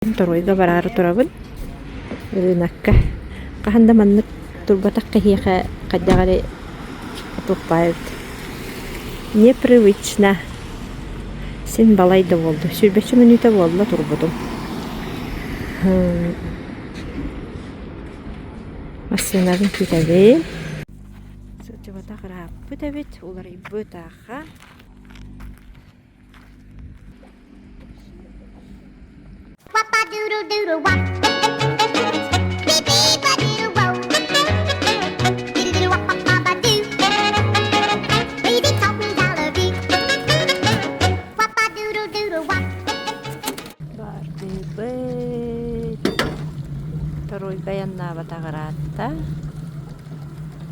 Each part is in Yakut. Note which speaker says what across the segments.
Speaker 1: Торуойга бараары турабын ырыынакка. Хаһан да маннык турбатах киһиэхэ хайдах эрэ туох баар эбит. Непривычно. Син балай да буолла. Сүүрбэччэ мүнүүтэ буолла турбутум. Массыынабын күүтэбин. Сылдьыбатах ырааппыт эбит, уларыйбыт ааха. Бардыбыт. Торуйга айаннаабатах ыраатта.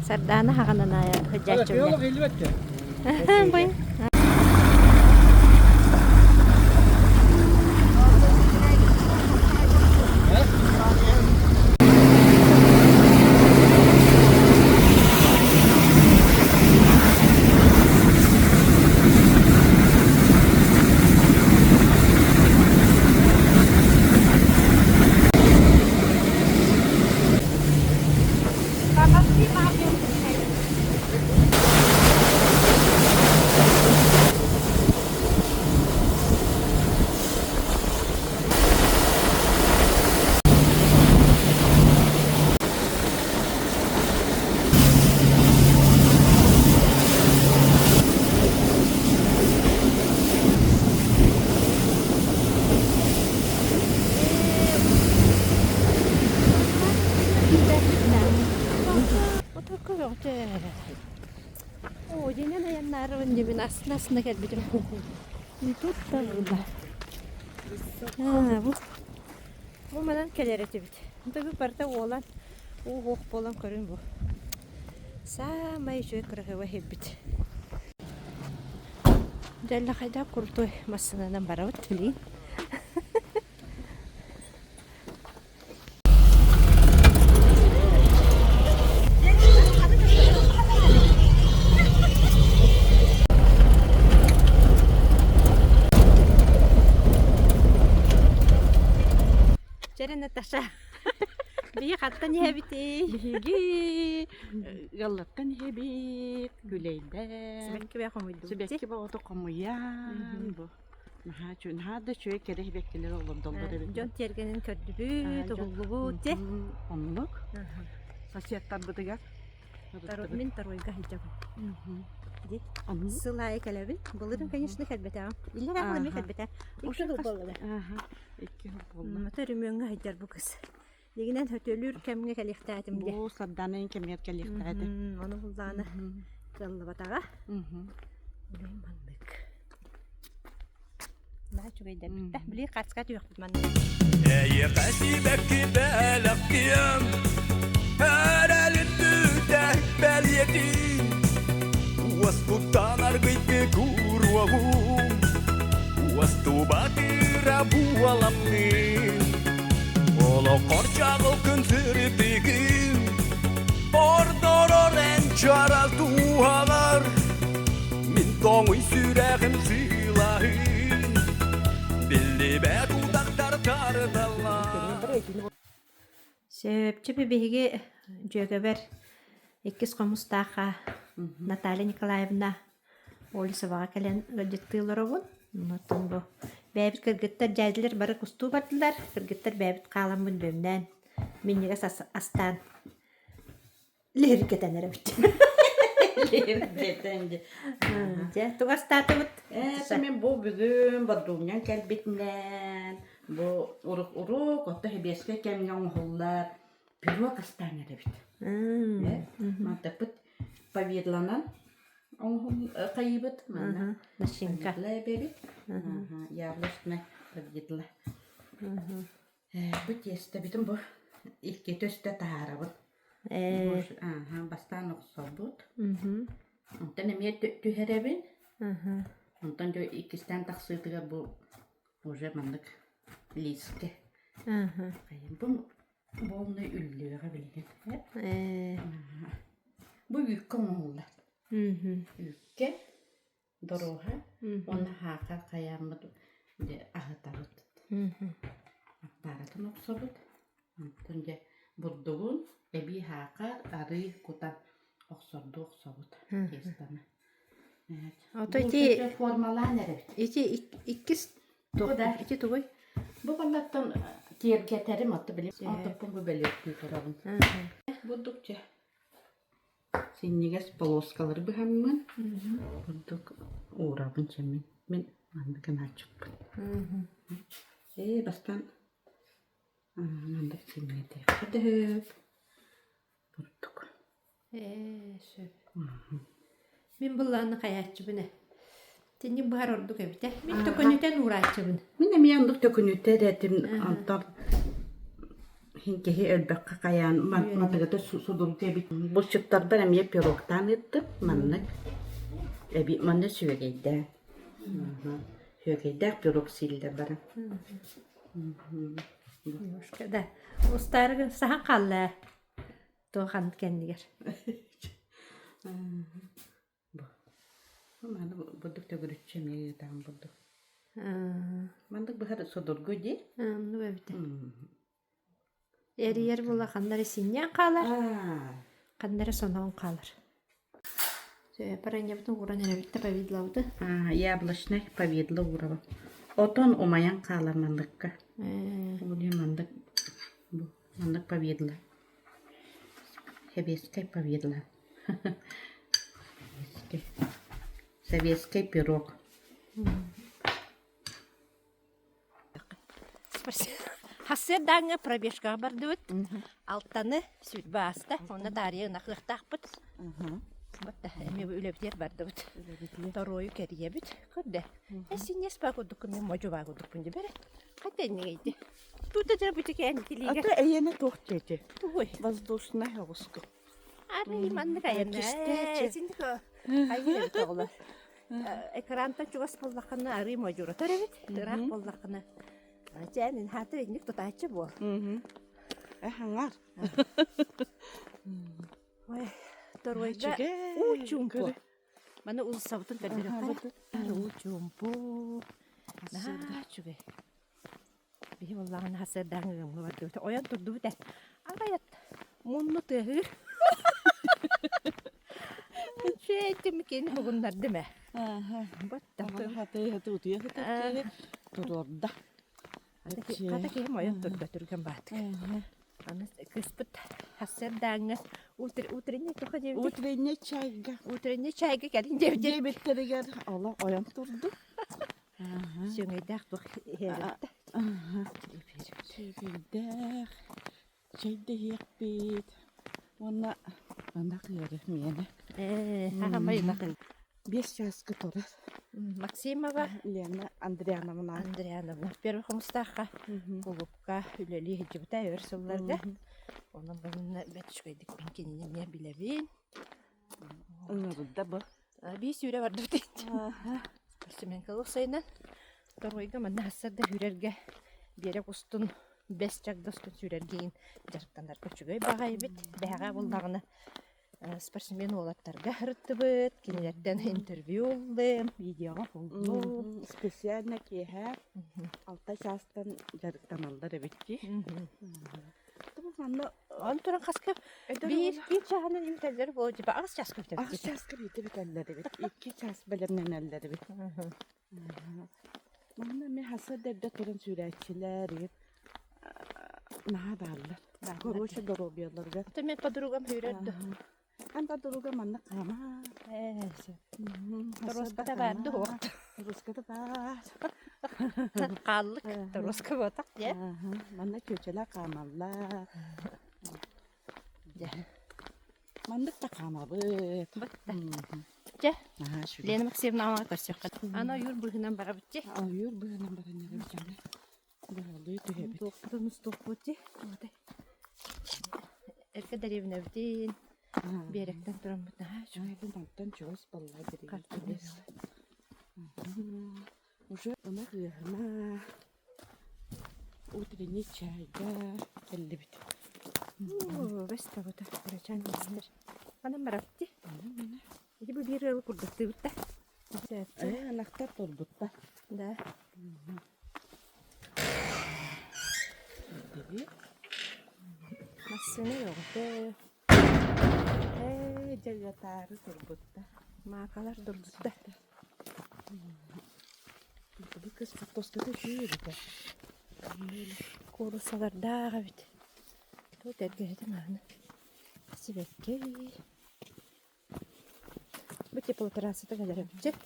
Speaker 1: Сардаана хаҕанан сылдьааччыбын. Отурку бөҕөтө. Оо, дьинэн айаннаарыбын дьибин астына-астына кэлбитим. Не тут-то было. Аа, бу бу манан кэлэр этибит. Бу барыта уолан, уу-уох буолан көрүн бу. Саамай үчүгэй кыраһыабай сирбит. Дьэ, хайдах крутой массыынанан барабыт билигин. Чэрэ Наташа, биһи хантан иһэбитий?
Speaker 2: Биһиги ыаллартан иһэбит, күлэйдэн.
Speaker 1: Сибэкки бэйэ хомуйдубут.
Speaker 2: Сибэкки бөҕөтө хомуйан, бу Наһаа үчүгэй, наһаа да үчүгэй кэрэ сибэккилэр олордоллор эбит.
Speaker 1: Дьон тиэргэнин көрдүбүт, уһуллубут дии.
Speaker 2: Оннук. Соседтарбытыгар
Speaker 1: Мин Торуйга сылдьабын. Ди. Сыл аайы кэлэбин. Былырын, конечно, кэлбэтэҕим. Иллэр аҕал эмиэ кэлбэтэ. Икки сыл буолла.
Speaker 2: Икки сыл буолла.
Speaker 1: Мата өрөмүөҥҥэ сылдьар бу кыз. Дигинэн хөтөлүүр кэмҥэ кэлиэхтээтим дии.
Speaker 2: Бу Сардаана кэмигэр кэлиэхтээтэ.
Speaker 1: Ону буллаҕына кыаллыбатаҕа. Маннык. Наһаа үчүгэйдэрбит да. Били хаацка түһүөхпүт манна.
Speaker 3: Эйиэхэ сибэкки бэлэхтиэм, эрэлин бүтэй бэлиэтин, уоскуттан аргыйгы кууруоҕум, уостубат ыра буоламмын. Олоххор чаҕыл күн сырдыгын, ордорор эн чараас дууһаҕар, мин тоҥуй сүрэҕим сыылаһын, биллибэт утахтар тардаллар.
Speaker 1: Сөпчүпү биһиги дьүөгэбэр иккис хомустаахха Наталья Николаевна Олесоваҕа кэлэн ыалдьыттыы олоробун. Оттон бу бэйэбит кыргыттар дьээдилэр бары кустуу бардылар. Кыргыттар бэйэбит хааламмын бүөмнээн минньигэс ас астаан лиһиргэтэн эрэбит.
Speaker 2: Лиһиргэтэн дьэ.
Speaker 1: Дьэ, тугу астаатыбыт?
Speaker 2: Ээ, мен бу бүгүн Бордуунньан кэлбитинэн бу урук-урук отто сэбиэскэй кэмҥэ оҥоһуллар пирог астаан эрэбит. Мантаппыт повидланан хайыыбыт манна
Speaker 1: Начинка.
Speaker 2: повидло эбэбит. Яблочное повидло. Бу тиэстэбитин бу икки төстө таһаарабыт. Бастаан охсобут. Онтон эмиэ түһэрэбин. Онтон дьэ иккистээн тахсыытыгар бу уже маннык лиискэ. Бу Буолунай үллүөҕэ билигин. Бу үүккэ оҥоһуллар. Үүккэ доруоһа уонна хаакар хайааммыт дьэ аһытабыт. Тестатын охсобут. Онтон дьэ бурдугун эбии саахар, арыы кутан охсордуу охсобут тестаны.
Speaker 1: Ото ити
Speaker 2: формалаан эрэбит.
Speaker 1: Ити иккис
Speaker 2: Бу да.
Speaker 1: Ити тугуй?
Speaker 2: Бу баллаттан киэргэтэрим отто били онтоппун бу бэлиэттии турабын. Бурдук чэ. Синньигэс полоскалары быһаммын бурдук уурабын чэмин. Мин маннык гынааччыкпын. Ээ бастаан маннык синньэтиэххэ дөп бурдук.
Speaker 1: Ээ, сөп. Мин былааны хайааччыбын ээ. Тинник быһар ордук эбит ээ. Мин төкөнүтэн уурааччыбын.
Speaker 2: Мин эмиэ оннук төкүнүтэр этим онтон киһи элбэххэ хайаан матыгыта судургу эбит. Булчуттарбар эмиэ пирогтаан ыыттым маннык эби манна сүөгэйдээн. Сүөгэйдээх пирог сииллэр баран.
Speaker 1: Немножко да. Устаарыгын саһан хаалла ээ. Туох ханнык кэннигэр.
Speaker 2: Маны бурдук төгүрүччү эмиэ ыытаҕын бурдук. Маннык быһар судургу дии.
Speaker 1: Оннук эбитэ. Эрийэр буола ханна эрэ синньээн хаалар, ханна эрэ соноон хаалар. Паранньабытын ууран эрэбит да повидлабыты.
Speaker 2: Яблочный повидло уурабын. Отон умайан хаалар манныкка. Ол иһин маннык бу маннык повидло. Советскай повидло. Советский пирог.
Speaker 1: Сарсыардааҥҥы пробежкаҕа бардыбыт. Алтаны сүүрбэ ааста. Онно таарыйа ынахыахтаахпыт. Вот эмиэ үлэбитигэр бардыбыт. Торуойу кэрийэбит. Көрдө. Эсиннес баа курдуккун мен модьу баа курдукпун дибэре. Хайда иннигейди. Тута дьэ бутикээн тилиигэр.
Speaker 2: Ата эйиэнэ туох диэти?
Speaker 1: Тугуй?
Speaker 2: Воздушнай оҕуску.
Speaker 1: Арый маннык айанна. Синдик айыы эбит оҕолор. Экрантан чугас буоллаххына арый модьуратар эбит. Ыраах буоллаххына чээн хаатыр инник тутааччы буол.
Speaker 2: Эһаҥар.
Speaker 1: Ой, торуойга уу чуумпу. Маны уулуссабытын көрдөрүөххэ. Уу чуумпу. Наһаа үчүгэй. Биһи буоллаҕына сарсыардааҥҥы ыамҥа бардыбыт. Ойон турдубут ээ. Аҕайат мунну тыаһыыр. Үчүгэйдик кини уһугуннардым ээ.
Speaker 2: Хатыы утуйа сытар туруорда.
Speaker 1: Хата киһим ойон турда түргэн баатык. Аны кыыспыт сарсыардааҥҥы утренний туха диэбитий?
Speaker 2: Утренний чайга.
Speaker 1: Утренний чайга кэлин диэбит.
Speaker 2: Диэбиттэригэр олох ойон турду.
Speaker 1: Сүөҥэйдээх туох иһээбит
Speaker 2: Сүөгэйдээх чэйдэһиэхпит уонна ынах ыары миэнэ.
Speaker 1: Ээ, хаамай ынах
Speaker 2: 5 чааска турар.
Speaker 1: Максимова
Speaker 2: Лена Андриановна.
Speaker 1: Андриановна Первый Хомустаахха кулуупка үлэлии сылдьыбыта өр сылларга. Онон бу бэрт үчүгэйдик мин кинини эмиэ билэбин.
Speaker 2: Ыҥырда бу.
Speaker 1: Биир сүүрэ бардыбыт Спортсменкалык сайынан Торуойга манна сарсыарда сүүрэргэ биэрэк устун бэс чагда устун сүүрэргэ иин дьарыктанарга үчүгэй баҕайы эбит. Бэһэҕэ буллаҕына спортсмен уолаттарга ырыттыбыт, кинилэртэн интервью ыллым, видеоҕа буллум.
Speaker 2: Специально киэһэ 6 чаастан дьарыктаналлар эбит дии. Манна
Speaker 1: Он туран хаска биир биир чааһынан бүтэллэр буолуо типа 8 чааска бүтэллэр.
Speaker 2: 8 чааска биирдэ бүтэллэр эбит. 2 чаас бэлэмнэнэллэр эбит. Манна эмиэ хасыа эрдэ туран сүүрээччилэр наһаа бааллар. Короче, доруобуйаларыгар.
Speaker 1: Это мен подругам сүүрэр да.
Speaker 2: Эн подруга манна хаама.
Speaker 1: Ээ, Торуоската баар дуо?
Speaker 2: Торуоската баар.
Speaker 1: Хааллык торуоска буотах дьэ.
Speaker 2: Манна чүөчэлэр хаамаллар.
Speaker 1: Дьэ.
Speaker 2: Маннык да хаамабыт.
Speaker 1: Батта. Дьэ. Лена Максимовна аҕа көрсүөххэ. Аны ойуур быыһынан барабыт дьэ.
Speaker 2: Ойуур быыһынан баран эрэбит аны. Быһалыы түһэбит.
Speaker 1: Туохпутун устуохпут дии. Эргэ дэриэбинэбитин биэрэктэн тураммыт наһаа үчүгэй.
Speaker 2: Мантан чугас баллаа дэриэбинэ. Уже ынах ыаһына утренний чайга кэллибит.
Speaker 1: Бэс табыта кырачаан истэр. Анан барабыт дии. Ити бу биир ыалы курдаттыыбыт да.
Speaker 2: Ээ, ынахтар турбуттар.
Speaker 1: Да. Массыына бөҕөтө.
Speaker 2: Ээ, дьэ ыатаары турбутта.
Speaker 1: Маакалар турбутта.
Speaker 2: Бу кыс хортуоската үчүгэй эбитэ.
Speaker 1: Кууруссалардаах эбит. Тут эргэһитэ мааны. Сибэкки. Бу теплотрассата кэлэр эбит.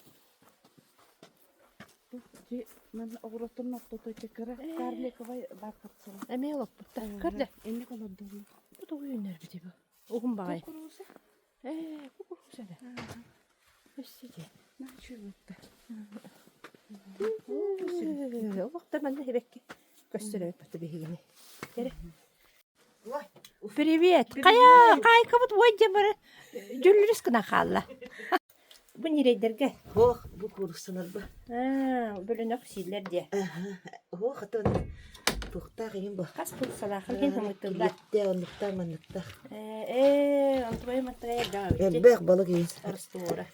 Speaker 2: Манна оҕуруоттарын ортото ити кыра карликовай бархатсыла.
Speaker 1: Эмиэ олоппуттар. Көрдө.
Speaker 2: Инник олордоллор.
Speaker 1: Бу тоҕу үүннэрбитий бу? Уһун баҕайы.
Speaker 2: Кукуруза.
Speaker 1: Ээ, кукуруза да. Өссө дии.
Speaker 2: Наһаа үчүгэй
Speaker 1: Олох да манна сибэкки көстөр эбит бата биһигини. Эрэ. Привет! Хайа, хаайкабыт уой дьэ бары дьүллүрүс гынан хаалла. Бу ньирэйдэргэ.
Speaker 4: Һуох, бу кууруссаларба.
Speaker 1: Аа, бөлөнөх сииллэр диэ.
Speaker 4: Һуох, атын туохтаах иһин бу.
Speaker 1: Хас кууруссалаахын иһин хомуйтуллар.
Speaker 4: Килиэттэ, оннуктаах, манныктаах.
Speaker 1: Ээ, онтубай мантыгай элбэх эбит.
Speaker 4: Элбэх балык иһин.
Speaker 1: Раствора.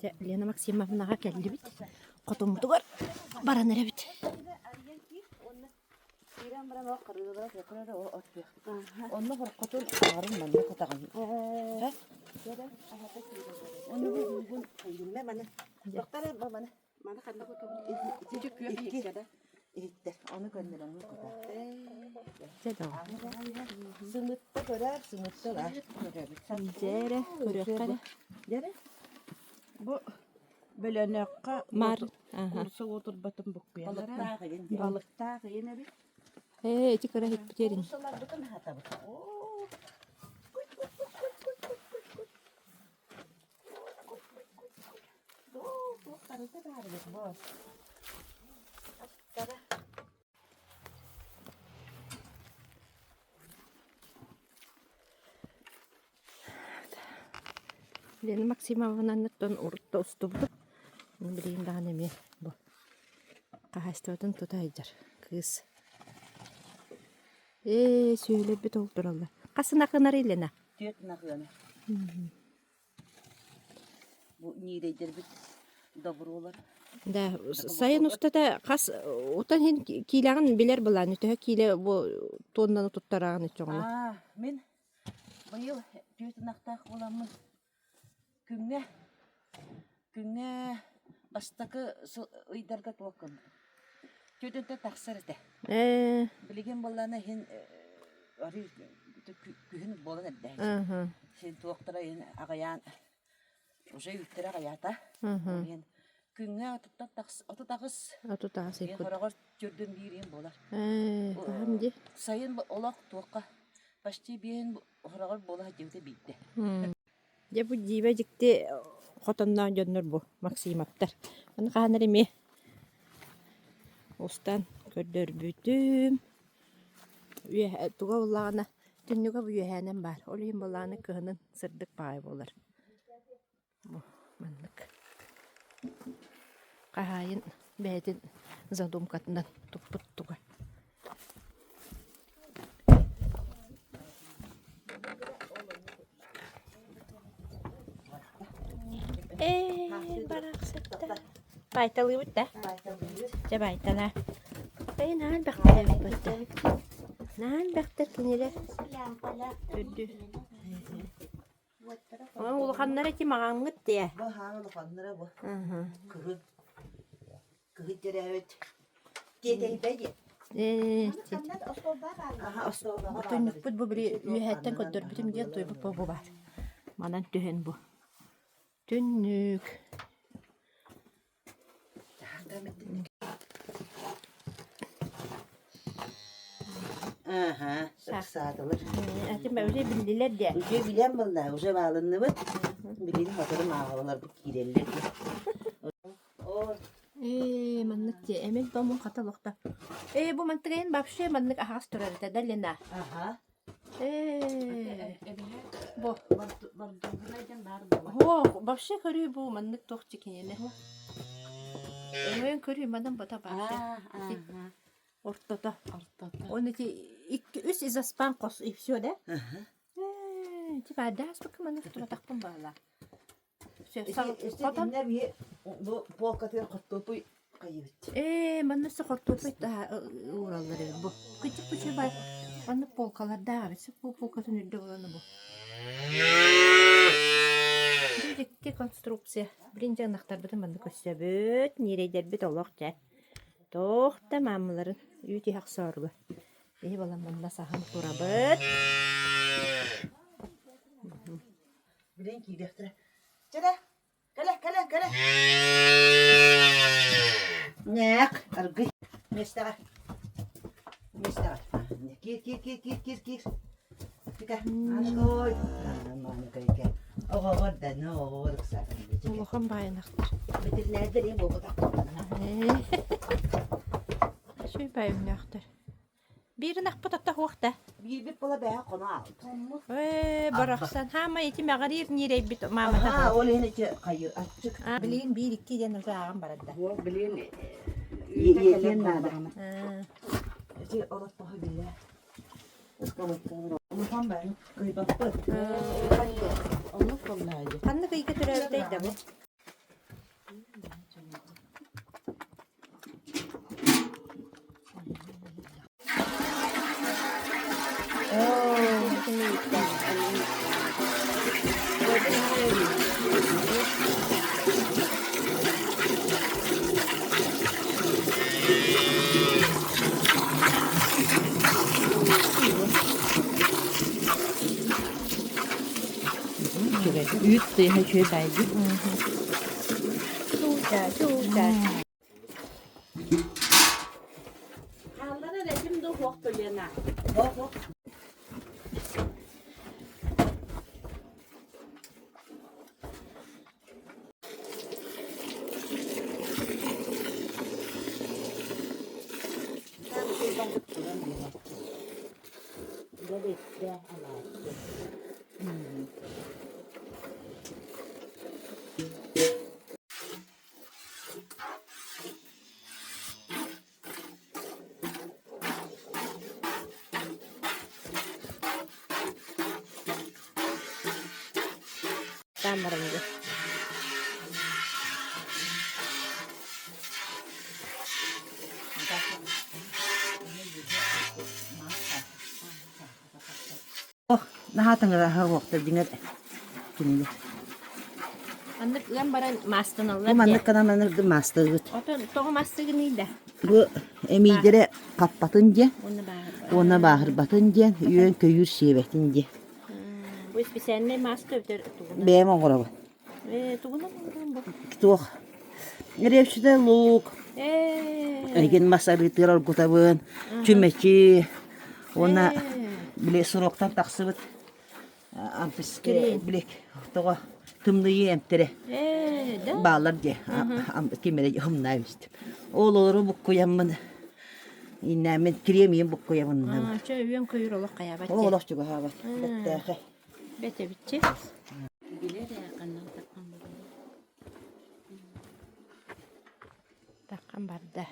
Speaker 1: Дьэ, Лена Максимовнаҕа кэллибит. Хотуммутугар баран эрэбит.
Speaker 4: Киирэн баран ол харыылара кырара ол от Онно хоркотун аҕарын манна кутаҕын. Онно бу бүгүн күннэ маны. Доктор бу маны.
Speaker 2: Маны ханна кутабын? Ити күөх иһиккэ да.
Speaker 4: Иһиттэр. Ону көннөрөҥҥүн кутар.
Speaker 1: Дьэ доҕор.
Speaker 4: Сымытта көрөр, сымытта бар.
Speaker 1: Дьэ эрэ, көрүөххэ эрэ.
Speaker 4: Дьэ эрэ.
Speaker 2: Бу бөлөнөххө
Speaker 1: Мар. Аха.
Speaker 2: курса уотурбатын буккуйаллар.
Speaker 4: Балыктаах ыйын диэн.
Speaker 2: Балыктаах ыйын эбит.
Speaker 1: Ээ, ити кыра иһиппитерин.
Speaker 4: Кууруссаларбытын аһатабыт. Оо. Оо, туох харыта баар эбит бу. Астара.
Speaker 1: Лена Максимовнанныттан урут да устубутум. Билигин даҕаны эмиэ бу хаһаайыстыбатын тута сылдьар кыыс. Ээ, сүөһүлэрбит ол тураллар. Хас ынах ынарый Лена?
Speaker 4: Түөрт ынах ыанар. Бу ньиирэйдэрбит добруолар.
Speaker 1: Да, сайын устата хас утан иһин киилэҕин билэр былааны төһө киилэ бу туоннаны туттараҕын иччоҕуна?
Speaker 4: Аа, мин быйыл түөрт ынахтаах буоламмын күҥҥэ күҥҥэ бастакы ыйдарга туох гыммытым. Түөртүнтэн тахсар этэ.
Speaker 1: Ээ.
Speaker 4: Билигин буоллаҕына иһин арыы күһүн буолан эрдэһэ. Син туохтара иһин аҕыйаан уже үүттэрэ аҕыйаата. Иһин күҥҥэ отуттан тахс 38
Speaker 1: 38
Speaker 4: иһин хороҕор түрдүн биир иһин буолар.
Speaker 1: Ээ, хаһан дии?
Speaker 4: Сайын олох туохха почти биэһин хороҕор буола сылдьыбыта биирдэ.
Speaker 1: Дьэ бу дьиибэ дьикти хотонноох дьоннор бу Максимовтар. Аны хаһан эрэ эмиэ устан көрдөрбүтүм. Үөһэ туга буоллаҕына түннүгэ бу үөһээнэн баар. Ол иһин буоллаҕына кыһынын сырдык баҕайы буолар. Бу маннык. Хаһаайын бэйэтин задумкатынан туппут туга. Ээ, барахсаттар. Байталыыбыт да? Дьэ байтана. Ээ, наһаа элбэхтэр эбит Наһаа элбэхтэр кинилэр. Үрдү. Улаханнара ити маҕаҥҥыт диэ.
Speaker 4: Бу хаан улаханнара бу. Кыһын. Кыһын төрөөбүт. Тиэтэйбэ диэн.
Speaker 1: Ээ, Түннүкпүт бу били үөһэттэн көрдөрбүтүм диэн туйбут бу баар. Манан түһэн бу. Түннүк.
Speaker 4: Ага, ыксаатылар.
Speaker 1: Этим уже биллилэр диэ.
Speaker 4: Уже билэн буолла, уже баалынныбыт. Билин хоторум ааҕалар бу киирэллэр.
Speaker 1: Ээ, маннык дии, эмин томун хата олохто. Ээ, бу мантыгайын вообще маннык аһаҕас турар этэ да, Лена?
Speaker 4: Аха.
Speaker 1: Ээ, бу.
Speaker 2: Бордугунай диэн баар буолар.
Speaker 1: Һуох, вообще көрүү бу маннык туох чикинине. Өҥөйөн көрүү манан бата вообще. Ити ортото.
Speaker 2: Ортото.
Speaker 1: Он эти икки үс изоспан хос и все, да?
Speaker 4: Аха.
Speaker 1: Ээ, типа дааспыкка маннык туратахпын баала.
Speaker 4: Ити иннэ биһи бу полкатыгар хортуопуй. Хайыбыт.
Speaker 1: Ээ, манна өссө хортуоппуй уураллар эбит бу. Кычык бучу бай. Маннык полкалардаах эбит. Бу полкатын үрдэ буолан бу. Дьикти конструкция. Блин, дьэ ынахтарбытын манна көрсөбүт. Ньирэйдэрбит олох дьэ. Туох да маамыларын үүт иһэ охсоорго. Биһи балан манна саһан турабыт.
Speaker 4: Билин киириэхтэрэ. Чэ Кэлэ, кэлэ, кэлэ. Ньээк, аргый. Миэстэҕэ. Миэстэҕэ. Киир, киир, киир, киир, киир, киир. Тика, Ааныкой. Ааныкой, Оҕоҕор да, оҕоҕор ыксаатын.
Speaker 1: Улахан баайынахтар.
Speaker 4: Бэтэринээрдэр ийэ буолбатах.
Speaker 1: Үчүгэй баайымнаахтар. Биир ынахпыт ото суох да.
Speaker 4: Биирбит буола бэйэ хоно аалбыт.
Speaker 1: Ээ, барахсан. Хаама ити мэҕириир ньирэйбит маамата.
Speaker 4: Аа, ол иһин ити хайы аччык.
Speaker 1: Билигин биир икки диэн уже ааҕан барарда.
Speaker 2: Уол билигин
Speaker 4: Иэтиэн наада. Ити олохтоһо биллэ. Улахан бары кыйбаппыт. Оннук буоллаайы.
Speaker 1: Ханнык ыйга төрөөбүтэй да бу?
Speaker 2: Үүт тыаһа үчүгэй баайдыы.
Speaker 4: Хааллара эрэ ким да уһуох Лена.
Speaker 1: Таан баран
Speaker 4: Наһаа таҥараһа уохтар дьиҥэр кинилэр.
Speaker 1: Маннык ыан баран маастаналлар
Speaker 4: Бу маннык гынан маннык маастыыбыт.
Speaker 1: Отон тоҕо маастыгыный да?
Speaker 4: Бу эмиийдэрэ хаппатын диэн
Speaker 1: Уонна бааһырбатын.
Speaker 4: уонна бааһырбатын диэн, үөн-көйүүр сиэбэтин диэн.
Speaker 1: Бу специальнай мааска эбэтэр тугунан?
Speaker 4: Бэйэм оҥоробун.
Speaker 1: Ээ, тугунан оҥорон бу?
Speaker 4: Туох? Репчатый лук,
Speaker 1: Ээ.
Speaker 4: эргин мас арыытыгар оргутабын, чүмэчи уонна били суроктан тахсыбыт били тоҕо тымныйыы эмтэрэ
Speaker 1: Ээ, да?
Speaker 4: бааллар дии ким эрэ хомнаа истим. Ол олору буккуйаммын иннээммин кириэмийин буккуйабын.
Speaker 1: Чэ, үөн-көйүүр олох хайаабат
Speaker 4: Ол олох чугаһаабат. Бэттээхэй.
Speaker 1: Бэтэбиччи.
Speaker 2: Билэр ээ ханна таххан барда.
Speaker 1: Таххан барда.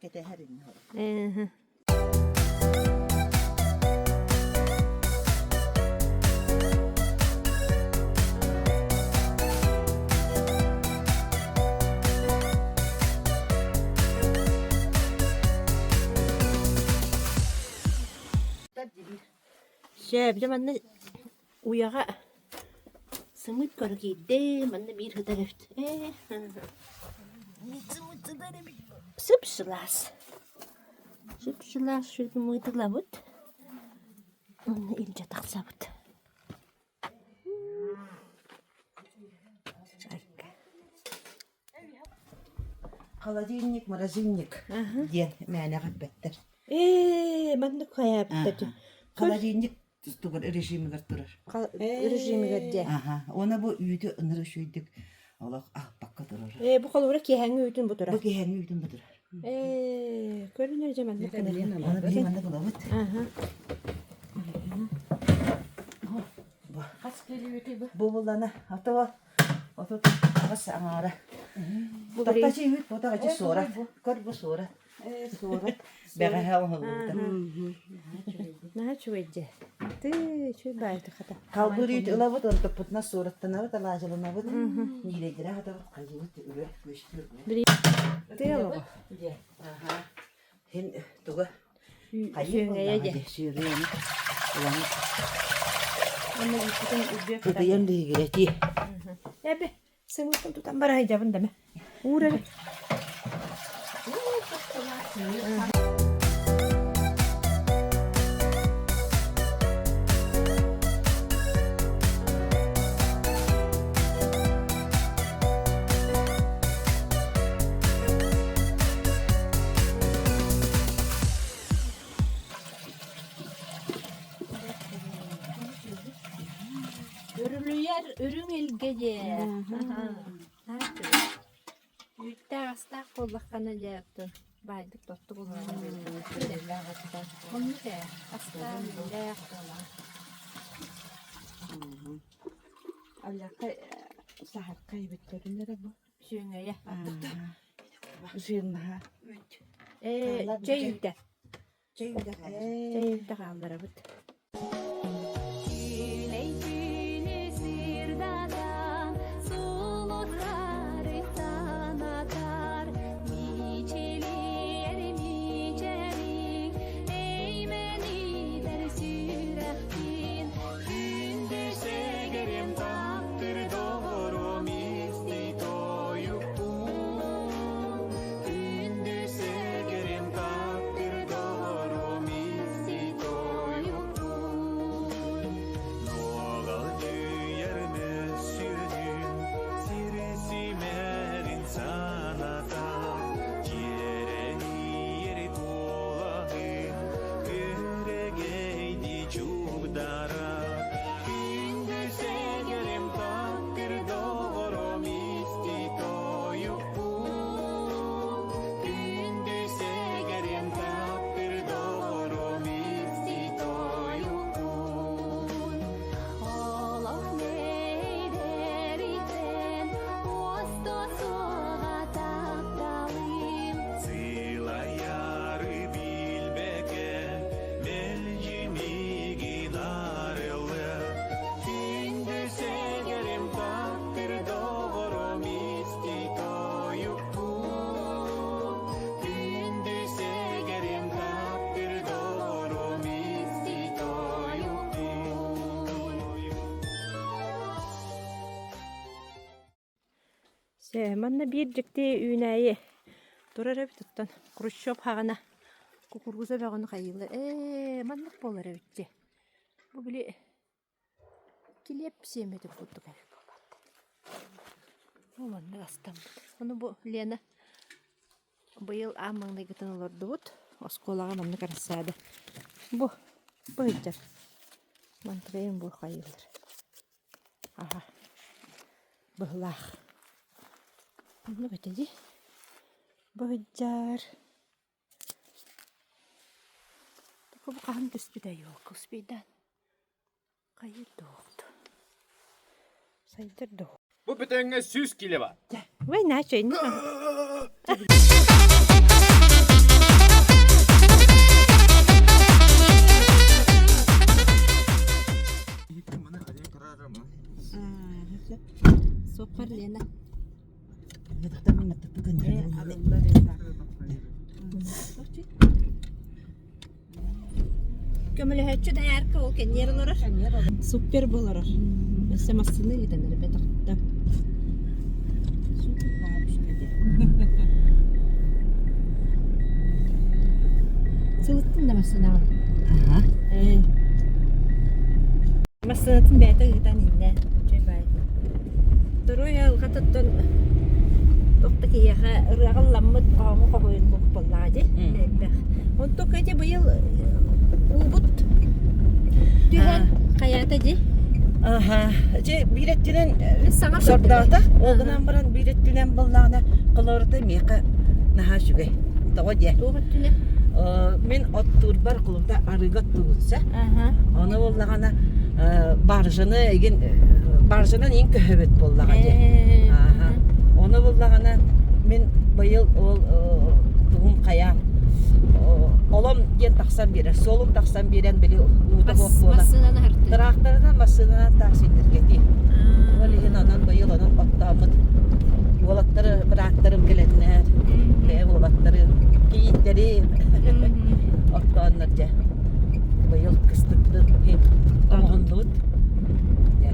Speaker 4: Кэтэһэр инни.
Speaker 1: Сөп, дьэ манна уйаҕа сымыыт көрө киирдим, манна биир сытар эбит. Ээ, сымыыт сытар эбит. Сып-сылаас. Сып-сылаас сымыыт ылабыт. Уонна илдьэ тахсабыт.
Speaker 4: Холодильник, морозильник диэн мээнэҕэ эппэттэр.
Speaker 1: Ээ, маннык хайаабыттар.
Speaker 4: Холодильник тугар режимигэр турар.
Speaker 1: Режимигэр диэ.
Speaker 4: Аха. Уонна бу үүтү ыныры үчүгэйдик олох аһаппакка турар.
Speaker 1: Ээ, бу холобура киэһэҥҥи үүтүн бу турар.
Speaker 4: Бу киэһэҥҥи үүтүн бу турар.
Speaker 1: Ээ, көрүнэр дьэ маннык
Speaker 4: Аны били маннык ылабыт.
Speaker 1: Аха.
Speaker 2: Хас килиэти бу?
Speaker 4: Бу буллана. Ото 38 аҥаара. Тохточу үүт ботах ичи суорат. Көр бу суорат.
Speaker 2: Ээ, суорат.
Speaker 4: Бэҕэһээ оҥоһуллубута.
Speaker 1: Наһаа үчүгэй дьэ. Ты үчүгэй баайты хата.
Speaker 4: Халбыр үүт ылабыт, онтоппутуна суораттанабыт, алаадьыланабыт, ниирэйдэрэ хатабыт, хайыбыт, үрэ, күөстүүр.
Speaker 1: Ты олоҕо.
Speaker 4: Аха. Хин туга
Speaker 1: Сүөҥэйэ дьэ.
Speaker 4: Сүөгэйэни ылан
Speaker 1: Онно үүппүтүн үрдүө
Speaker 4: ытыйан биһигирэтии.
Speaker 1: Эбэ, сымыытын тутан бара сылдьабын даме. Уур эрэ. Үрүлүйэр үрүҥ илгэ дьэ. Үүттээх астаах буоллаххына дьэ оттон баайдык тоттук олорон Оннук ээ, астаах үлэлээх буолан.
Speaker 2: Аллахха саһархай эбит көрүнэрэ бу.
Speaker 1: Сүөҥэйэ.
Speaker 2: Жирнаһа.
Speaker 1: Ээ, чэй үүтэ.
Speaker 4: Чэй үүтэ
Speaker 1: Чэй үүтэ хаалларабыт.
Speaker 5: Күүлэй-түүнү сырдатан, сулустары санатар, мичилийэр мичэриҥ, эймэнитэр сүрэхпин,
Speaker 3: Күндү сэгэрим таптыр доҕорум исти тойукпун Күндү сэгэрим таптыр доҕорум исти тойукпун Нуоҕалдьыйар мөссүөнүн сири симэрин санатар Дьиэрэниэр куолаһын күөрэгэйдии чугдара Күндү сэгэрим таптыр доҕорум исти тойукпун Күндү сэгэрим таптыр доҕорум исти тойукпун
Speaker 5: Олох мэйдэриттэн уоста суоҕа тапталым
Speaker 3: Сылайары билбэккэ мэлдьи миигин арылы Күндү сэгэрим таптыр доҕорум исти тойукпун Күндү сэгэрим таптыр доҕорум исти тойукпун
Speaker 1: Сэ, манна биир дьикти үүнээйи турар эбит оттон Хрущев хаҕана кукуруза бөҕөнү хайыыллар. Ээ, маннык буолар эбит дии. Бу били килиэп сиэмэтин курдук эбит буолбат. Бу маннык астаммыт. Ону бу Лена быйыл аан маҥнайгытын олордубут. Оскуолаҕа маннык рассада. Бу, бу сылдьар. Мантыкайым бу хайыыллар. Аһа, быһылаах. Оннук этэ дии. Быһыдьаар. Току бу хаһан түспүтэ елка успейдаан. Хайыр дуохту. Сайдар дуо.
Speaker 6: Бу бүтэҥҥэ 100 кило бар.
Speaker 1: Ой, начо, инни Суоппар Лена. Көмөлөһөөччү доярка ол кэнниэр олорор. Супер болорор. Өссө массыына ыытан эрэ бэтохто. Сылыттын да массыынаҕын. Ээ. Массыынатын бэйэтэ ыытан иннэ. Чэй бай. Торуй алҕатыттан туох да киһиэхэ ырыаҕа ылламмыт хоһооҥҥо хоһуйуллубут буоллаҕа дии элбэх. Онтук ити быйыл уубут түһэн хайаата дии?
Speaker 4: Аха, дьэ биир өттүнэн
Speaker 1: Саҥа
Speaker 4: сордоото, ол гынан баран биир өттүнэн буоллаҕына холорута миэхэ наһаа үчүгэй. Тоҕо диэ?
Speaker 1: Туох өттүнэн?
Speaker 4: Мин оттуурбар кулута арыыга оттуубутса. Ону буоллаҕына баржаны игин баржанан иин көһөбүт буоллаҕа дии. Ону буоллаҕына мин быйыл ол тугум хайаан олом диэн. диэн тахсан биэрэр. Суолум тахсан биэрэн били уута суох буола.
Speaker 1: Массыынаны аһартыы.
Speaker 4: Тыраахтарынан массыынанан таах синниргэтии. Ол иһин онон быйыл онон оттооммут уолаттары бырааттарым кэлэннэр, бэйэ уолаттары, кийииттэри оттооннор дьэ. Быйыл кыстыкпытын оҥоһуннубут. Дьэ.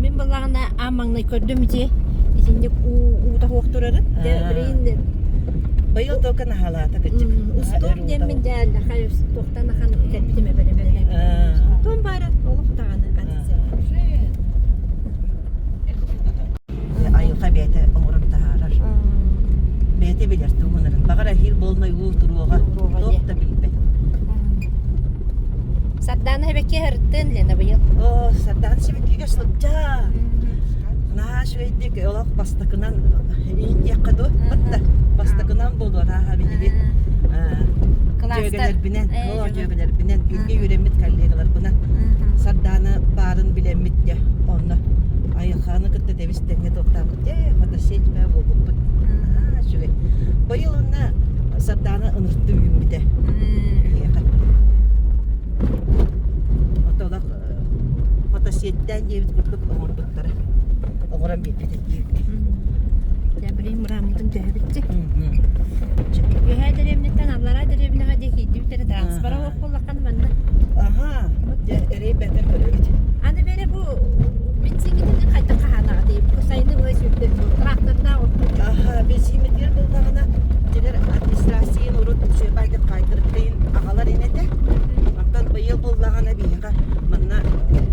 Speaker 1: Мин былаҕына аан маҥнай көрдүм ити итинник уу уута суох турарын. Дьэ билигин
Speaker 4: Быйыл только наһаалаата кыччык.
Speaker 1: Устуом диэммин дьэ хай туохтан ахан кэлбитим эбэлэмнэнэ. Тон баара олох даҕаны
Speaker 4: Айылҕа бэйэтэ оҥорон таһаарар. Бэйэтэ билэр тугунарын. Баҕар эһиил буолмай уу туруоҕа. Туох да билбэт.
Speaker 1: Сардаана эбэкки һырыттын Лена быйыл.
Speaker 4: Оо, Сардаана сибэккигэ сылдьа. Наһаа үчүгэйдик олох бастакынан иин диэххэ дуо? Батта бастакынан буолуо ааһа биһиги дьүөгэлэрбинэн, оо дьүөгэлэрбинэн, бииргэ үөрэммит коллегаларбынан Сардаана баарын билэммит дьэ онно айылҕаны кытта тэбис тэҥҥэ туохтаабыт дьэ фотосеть баа буолбуппут. Наһаа үчүгэй. Быйыл онно Сардаана ынырты үүммүтэ. Биһиэхэ. Отолох фотосетьтээн диэбит курдук оҥорбуттара. Оҥорон биэрбит этиибит.
Speaker 1: Дьэ, билигин мырааммытын түһэбитчи. Үөһээ дэриэбинэттэн аллараа дэриэбинэҕэ диэки киирдибит эрэ транспора суох буоллаххына манна.
Speaker 4: Аха, дьэ, эрэй бэтэр көрөбүт.
Speaker 1: Аны бэрэ бу бензиҥҥитин хайдах хаһаанаҕытый? Бу сайыны быһа сүүрдэр трактордаах оттуур.
Speaker 4: Аха, бензиммитигэр буллаҕына, дьиҥэр администрацияны урут үчүгэйдик хаайтырыктыйын аҕалар инэтэ. Оттон быйыл буллаҕына биһиэхэ манна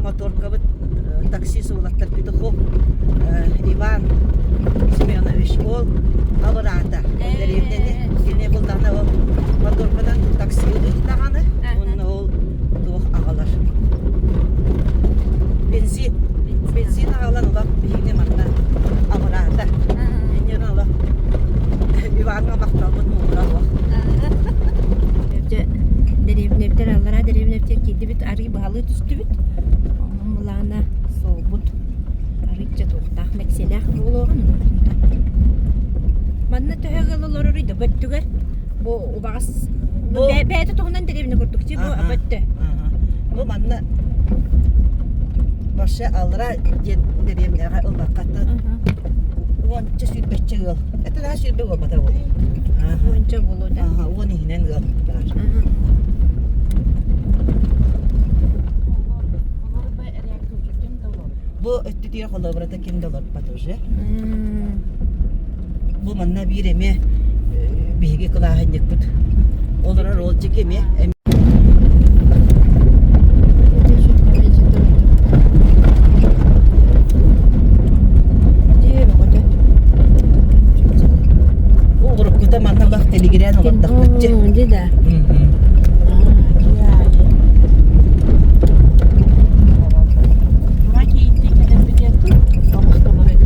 Speaker 4: моторкабыт таксист уолаттар Петухов Иван Семенович ол абыраата. Дэриэбинэни кини буллаҕына ол моторканан таксилыыр даҕаны уонна ол туох аҕалар. Бензин. Бензин аҕалан олох биһигини манна абыраата. Инньэ олох Иваҥҥа махталбыт муҥура суох.
Speaker 1: Дьэ, дэриэбинэбитэр аллараа дэриэбинэбитигэр киирдибит, арыы быһалыы түстүбүт. Онон былаана суолбут арыычча туохтаах нэксиэлээх буолуоҕун Манна төһө ыал олороруй да бөттүгэр бу убаҕас
Speaker 4: Бу
Speaker 1: бэйэтэ туһунан дэриэбинэ курдук чи бу бөттө.
Speaker 4: Бу манна вообще аллара диэн дэриэбинэҕэ ыллаххата уонча сүүрбэччэ ыал. Это да сүүрбэ буолбата буолуо.
Speaker 1: Уонча буолуо да.
Speaker 4: Аха, уон иһинэн ыал баар. Бу өттүтүгэр холобурата ким да олорбот уже. Бу манна биир эмиэ биһиги кылааһынньыкпыт олорор ол дьики эмиэ Уруккута манна олох тэлигирээн олордохпут дьэ.
Speaker 1: да.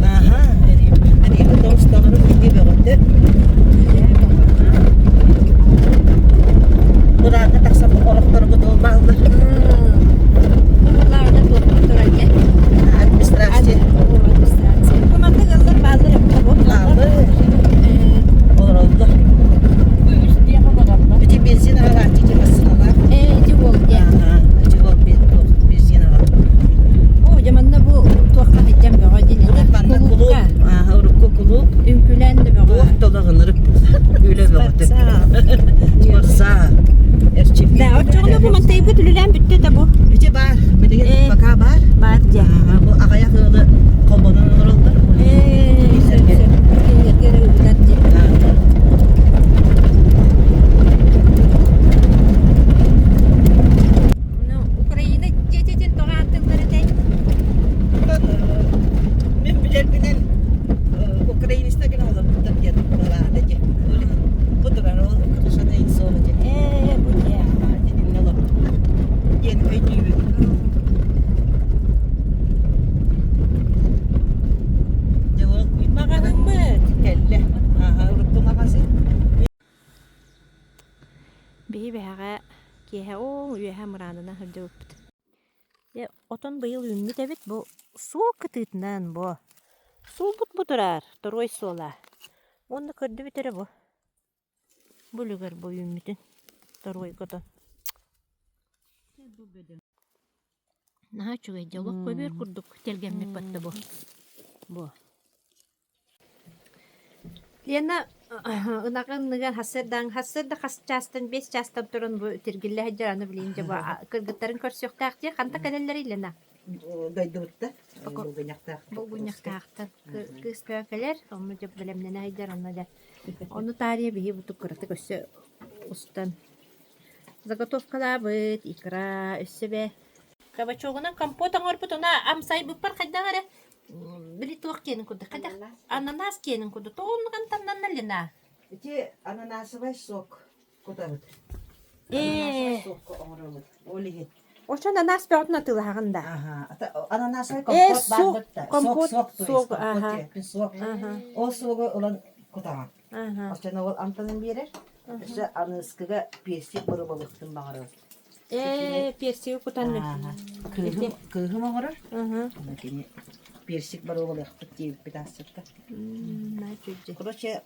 Speaker 4: Аха, Ариэбэ тоҕус толору билии бөҕөтө. Бураанга тахсан олохторбут ол бааллар. Администрация. Бааллар. Олороллор. Ити бензин аҕалааччы ити массыыналаах. Аха, ити ол бензин аҕал. Урут манна кулууп, ааһа урукку кулууп.
Speaker 1: Үҥкүүлээн да бөҕө.
Speaker 4: Туох толоҕунурuk үлэ бөҕөтө. Спортзал. Эрчиллии.
Speaker 1: Да, оччоҕуна бу мантайбыт үлэлээн бүттэ да бу.
Speaker 4: Ити баар, билигин пока баар.
Speaker 1: Баар дьэ.
Speaker 4: Ааһа, бу аҕыйах ыалы холбонон олороллор.
Speaker 1: Сөп, сөп. Кинилэргэ эрэ ыытар дии. Ну, Украина дьиэтин тоҕо ааттыыллар этэй?
Speaker 4: Мин билэрбинэн украинецтар гына олорбуттар диэн быһаата дии. Бу турар ол Крышата Инсова диэн.
Speaker 1: Ээ, бу дьиэ.
Speaker 4: Итиннэ олорбуттар диэн өйдүүбүн. Дьэ ол
Speaker 1: Маҕаһыыммыт.
Speaker 4: кэллэ. Аха, урукку маҕаһыын.
Speaker 1: Биһи бэһэҕэ киэһэ оо үөһэ мыраанынан сылдьыбыппыт. Дьэ, отон быйыл үүммүт эбит бу суол кытыытынан бу. Суолбут бу турар, торуой суола. Уонна көрдүбүт эрэ бу. Бу үлүгэр бу үүммүтүн. Торуойга отон. Наһаа үчүгэй дьэ олох көбүөр курдук тэлгэммит батта бу. Бу. Лена ынаҕын хассырдаан хассырда хас чаастан 5 чаастан туран бу тиргиллэ сылдьар аны билин дьэ бу кыргыттарын көрсүөхтээх дии ханта кэлэллэрий Лена?
Speaker 4: Дойдубутта Булгунньахтаах.
Speaker 1: Булгунньахтаахтан кыыс бөҕө кэлэр, онно дьэ бэлэмнэнэ сылдьар, онно дьэ ону таарыйа биһи бутук кыратык өссө устан заготовкалаабыт, икра өссө бэ кабачогунан компот оҥорбут, ону амсайбыппар хайдах эрэ били туох киэнин курдук хайдах ананас киэнин курдук тоҕуннуган тамнанна Лена?
Speaker 4: Ити ананасовай сок кутабыт. Ананасовай сокка оҥоробут. Ол иһин.
Speaker 1: Очон ананас бөҕөтүн атыылаһаҕын да?
Speaker 4: Аха. Ананасовай компот баар да.
Speaker 1: Компот,
Speaker 4: сок,
Speaker 1: сок,
Speaker 4: компот, сок. Ол согу ылан кутаҕын. Оччоно ол амтанын биэрэр. Өссө аныыскыга персик боруобалыахтын баҕарабын.
Speaker 1: Ээ, персиги кутан
Speaker 4: Кыыһым, кыыһым оҥорор. Аны кини персик боруобалыахпыт диэбиппит аасчытта. Короче,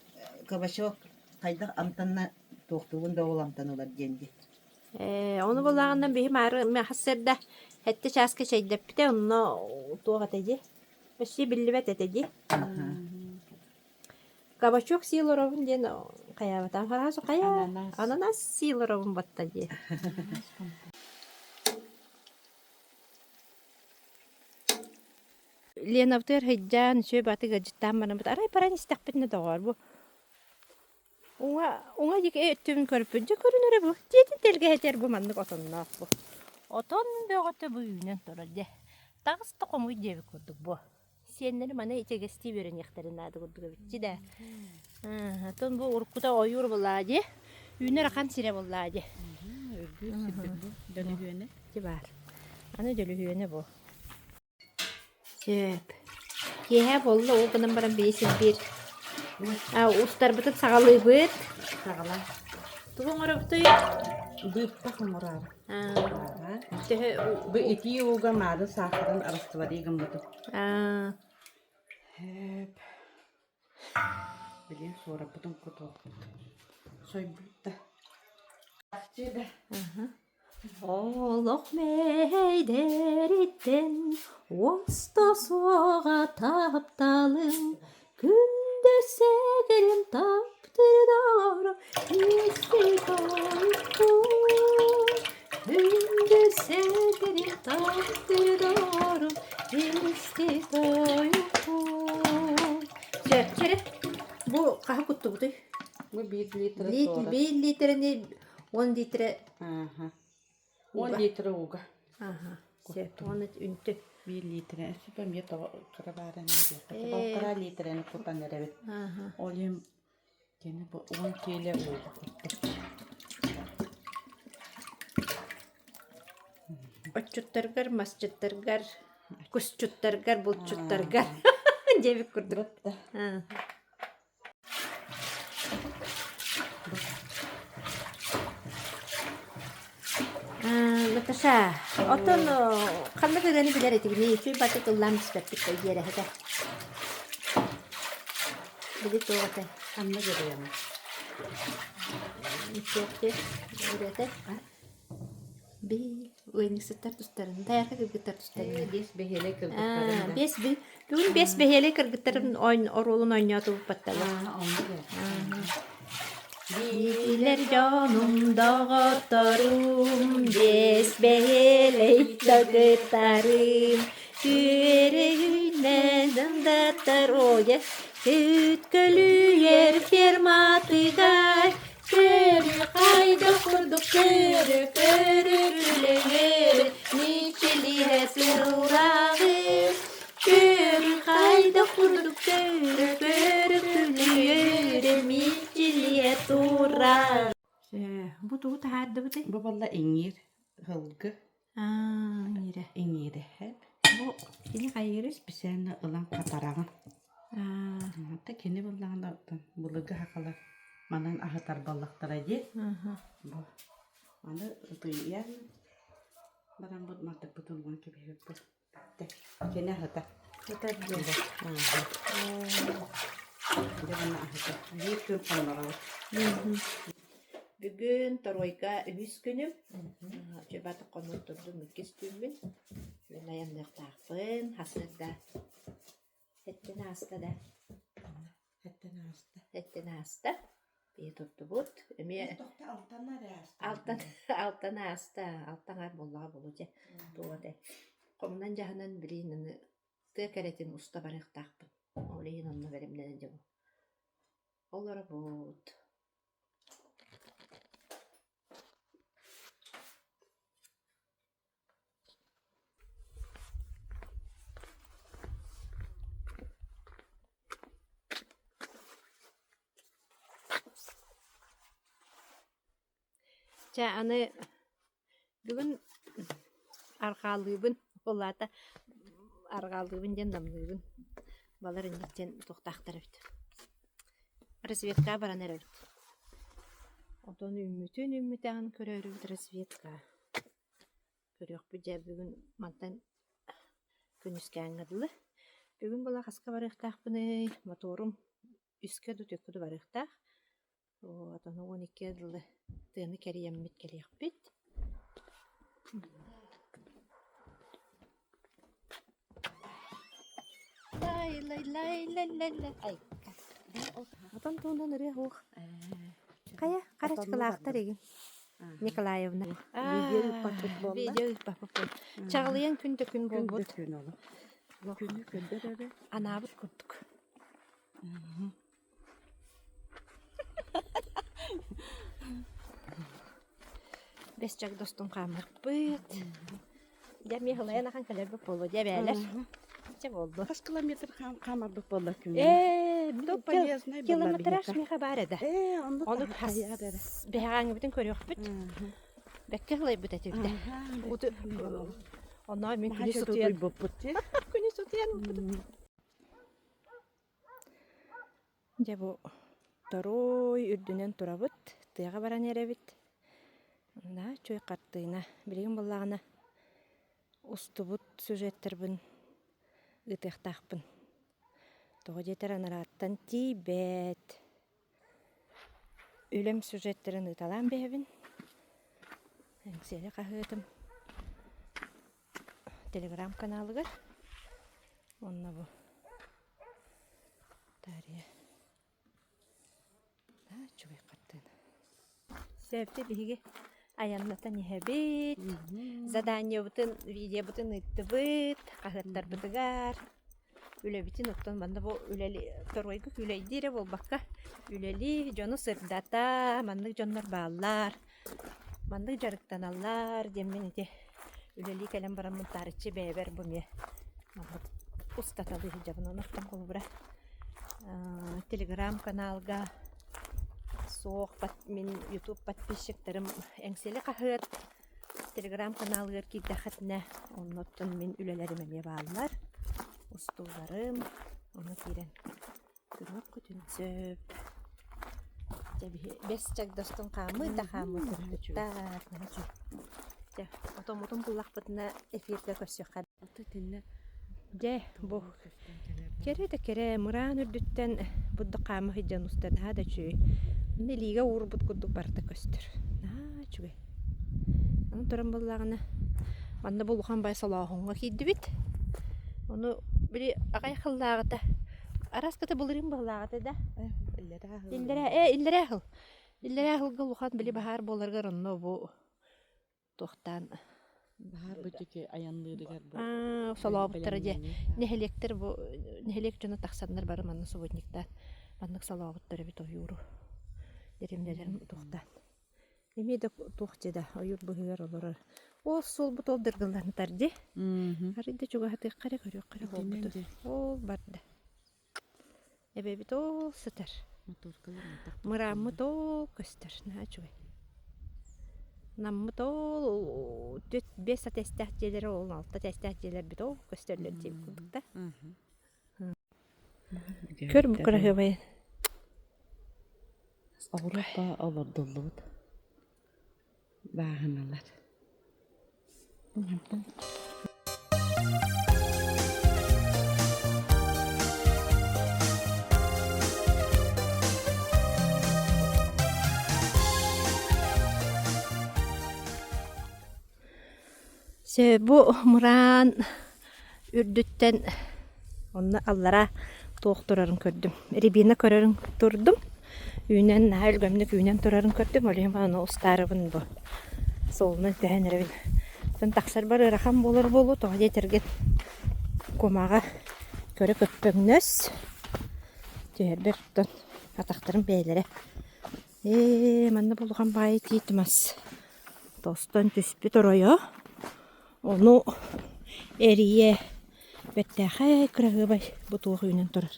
Speaker 4: кабачок хайдах амтанна туохтуубун да ол амтан ылар диэн дии.
Speaker 1: Ээ, ону буллаҕынан биһи маары хас сэрдэ сэттэ чааска чэйдэппитэ, онно туох этэ дии? Өссө биллибэт этэ дии. Кабачок сии олоробун диэн хайаабатаҕым хараас хайа
Speaker 2: Ананас.
Speaker 1: ананас сии олоробун батта дии. Ленабытыгар сылдьан үчүгэй баҕатык ыалдьыттаан бараммыт арай баран истэхпитинэ доҕоор бу уҥа уҥа диэки өттүбүн көрбүт дьэ көрүн эрэ бу дьиэтин тэлгэһэтигэр бу маннык отонноох бу отон бөҕөтө бу үүнэн турар дьэ таҕыс да хомуй диэбит курдук бу Сиэннэри маны ичигэстии үөрэниэхтэрин наада курдук эбит да. Оттон бу уруккута ойуур буоллаҕа дии. Үүнэр ахан сирэ буоллаҕа дии.
Speaker 2: Үрдүк сирбит бу дөлүһүөнэ.
Speaker 1: Ити баар. Аны дөлүһүөнэ бу. Сөп. Киэһэ буолла, ол гынан баран биир син биир устарбытын саҕалыыбыт.
Speaker 2: Саҕала.
Speaker 1: Тугу оҥоробутуй?
Speaker 2: Быыппах оҥороору.
Speaker 1: Төһө
Speaker 2: Бу итии ууга маары саахарын арастыбарыы гыммытым. Сөп. Билигин суораппытын кутуохпут. Сойбут да. Чахчы да.
Speaker 1: Олох мэһэйдэриттэн уоста суоҕа тапталым Күндү сэгэрим таптыырым Күндү сэгэрим таптыырым Сөп, чэрэ, бу хаһы куттубутуй?
Speaker 2: Бу биир литр суорат.
Speaker 1: Биир литрени 10 литре
Speaker 2: Ааха. 10 литр ууга.
Speaker 1: Ааха, сөп. Уонна үнтү.
Speaker 2: Биир литрэ сүпэ эмиэ тоҕо кыра баара эмиэ диэххэ. Балтараа литрени кутан эрэбит. Ол иһин кини бу 10 киилэ ууга куттум.
Speaker 1: Отчуттаргар, масчыттаргар, кусчуттаргар, булчуттаргар диэбит курдук. Наташа, оттон ханнык ырыаны билэр этигиний? Үчүгэй баты тыллаан испэппит диэрэһитэ. Били туох этэ?
Speaker 2: Ханнык ырыаны?
Speaker 1: Туох диэ ырыата? Би ыанньыксыттар тустарын, дайарка кыргыттар тустарын.
Speaker 2: Биэс бэһиэлэй кыргыттарын да.
Speaker 1: Биэс бүгүн биэс бэһиэлэй кыргыттарын оруолун оонньоотубут баттала. Билэр дьонум доҕотторум, биэс бэһиэлэй кыргыттарым, Күөрэйүнэн ындаттар ойа, Үт көлүйэр ферматыгар Көрү хайдах курдук көрү көрү күлэҥэр Мичилиһэ сырылааҕы Көрү хайдах курдук көрү көрү күлэҥэр Мичилиһэ турар Бу тугу таһаардыбытый?
Speaker 2: Бу балла иҥиир һылгы
Speaker 1: Аа, иҥиирэ.
Speaker 2: Иҥиирэ
Speaker 1: Бу кини хайыырый?
Speaker 2: Специально ылан хатараҕын.
Speaker 1: Аа.
Speaker 2: Ата кини буллаҕына былыргы сахалар манан аһытар буоллахтара дии. Бу аны ытыйан баран бу мантыкпытын уган кэбиһэбит. Кини аһыта.
Speaker 1: Хатар диэн.
Speaker 2: Дьэ манна аһыта. Биир күн хонноробут.
Speaker 1: Бүгүн Бүгүн Торуойга үһүс күнүм. Дьыбаты хонон турдум иккис түүммүн. Бүгүн айанныахтаахпын. Хасыарда эттэн ааста да.
Speaker 2: Эттэн ааста.
Speaker 1: Эттэн ааста. Бии турдубут. Эмиэ
Speaker 2: Тохто алтан эрэ ааста.
Speaker 1: алтан алтан ааста. Алтан аар буоллаҕа буолуо дьэ. Туох этэ. Хомунан дьаһанан билиин аны тыа кэрэтин уста барыахтаахпын. Ол иһин онно бэлэмнэнэн дьэ бу. Олоробут. Чэ, аны бүгүн арҕаалыыбын, ол аата арҕаалыыбын диэн намныыбын. Балар инник диэн туохтаахтар эбит. Разведка баран эрэбит. Отон үүммүтүн үүммүтэҕин көрөөрүбүт разведка. Көрүөхпүт дьэ бүгүн мантан күнүскээҥҥэ дылы. Бүгүн була хаска барыахтаахпыный? Моторум үскэ да түөккэ да барыахтаах. Вот, ону 12 дылы тыаны кэрийэммит кэлиэхпит. Лай-лай-лай-лай-лай-лай. Отон туунан ырыа суох. Хайа, харачкалаахтар игин. Николаевна.
Speaker 2: Видео ыыппаппыт буолла.
Speaker 1: Видео ыыппаппыт буолла. Чаҕылыйан күн да күн
Speaker 2: Күн да
Speaker 1: буолбут.
Speaker 2: күн олох. Күнү көрдөр эрэ.
Speaker 1: Анаабыт курдук. Бэс чагдостун хаамыахпыт. Дьэ эмиэ сылайан ахан кэлэрбит буолуо дьэ эбээлэр. Чэ буоллу.
Speaker 2: Хас километр хаамарбыт буолла күҥҥэ?
Speaker 1: Ээ,
Speaker 2: То полезный буолла
Speaker 1: километраж
Speaker 2: биһиэхэ.
Speaker 1: миэхэ баар этэ.
Speaker 2: Ээ, онно
Speaker 1: Ону
Speaker 2: хайа эрэ.
Speaker 1: бэһэҕээҥҥибитин көрүөхпүт. Бэккэ сылайбыт этибитэ. Уту онно мин күнүс утуйан
Speaker 2: Утуйбуппут дии.
Speaker 1: күнүс утуйан Дьэ бу торуой үрдүнэн турабыт, тыаҕа баран эрэбит. Наһаа үчүгэй хартыына. Билигин буоллаҕына устубут сюжеттарбын ыытыахтаахпын. Тоҕо диэтэр анарааттан тиийбэт. Үлэм сюжеттарын ыыталаан биһэбин. Эҥсиэли хаһыатым телеграм-каналыгар. Уонна бу Дарья наһаа үчүгэй хартыына. Сөпкө биһиги айаннатан иһэбит. Заданиебытын, видеобытын ыыттыбыт, хаһыаттарбытыгар. Үлэбитин оттон манна бу үлэли торуойга күүлэйдии эрэ буолбакка, үлэлии, дьону сырдата, маннык дьоннор бааллар. Маннык дьарыктаналлар диэммин ити үлэлии кэлэн бараммын таарыччы бэйэбэр бу эмиэ маннык устаталыы сылдьабын. Онон холобура телеграм-каналга суох мин ютуб подписчиктарым Эҥсиэли хаһыат телеграм-каналыгар киирдэххитинэ оннуттан мин үлэлэрим эмиэ бааллар. Устууларым ону киирэн Көрүөххүтүн сөп. Дьэ биһи бэс чагдастан хаамыы да хаамыы кыргыттар. Дьэ, отоммутун буллахпытына эфиргэ көрсүөххэ. Дьэ, бу кэрэ да кэрэ мыраан үрдүттэн бурдук хаама сылдьан устар наһаа да үчүгэй. Онно илиигэ уурбут курдук барыта көстөр. Наһаа үчүгэй. Аны туран буоллаҕына манна бу улахан бай солооһуҥҥа киирдибит. Ону били аҕай хыллааҕыта Араската былырыын быһылааҕыта да. Иллэрээ ээ иллэрээ сыл. Иллэрээ сылга улахан били баһаар буоларыгар онно бу туохтаан
Speaker 2: Баһаар бу диэки айанныырыгар бу
Speaker 1: солообуттара дьэ нэһилиэктэр бу нэһилиэк дьоно тахсаннар бары манна субботниктаан маннык солообуттар эбит ойууру дьэримнэлэрин туохтаан Эмиэ да туох дьэ да ойуур быһыгар олорор. Ол суолбут ол дыргыллантар дии. Арый да чугаһатыахха эрэ көрүөххэ эрэ буолбутун. Ол барда. Эбэбит ол сытар. Мырааммыт ол көстөр. Наһаа үчүгэй. Наммыт ол түөрт биэс тэстээх дьиэлэрэ ол алта тэстээх дьиэлэрбит ол көстөллөр диэбит курдук да. Көр бу кыраһыабайын.
Speaker 2: Оҕуруоппа олордуллубут бааһыналар.
Speaker 1: Сө бу мыраан үрдүттэн онно аллара туох турарын көрдүм. Рябина көрөрүн турдум. Үүнэн наһаа өлгөмнүк үүнэн турарын көрдүм. Ол иһин аны устаарыбын бу суолунан түһэн эрэбин. Оттон тахсарбар ыарахан буолар буолуо, тоҕо диэтэргин кумаҕа көрө көппөҥнөс. Түһэрбэр оттон атахтарым бэйэлэрэ Ээ, манна булухан баайы тиит мас тостон түспүт оройо. Ону эрийэ бэртээхэй кыраһыабай бу туох үүнэн турар.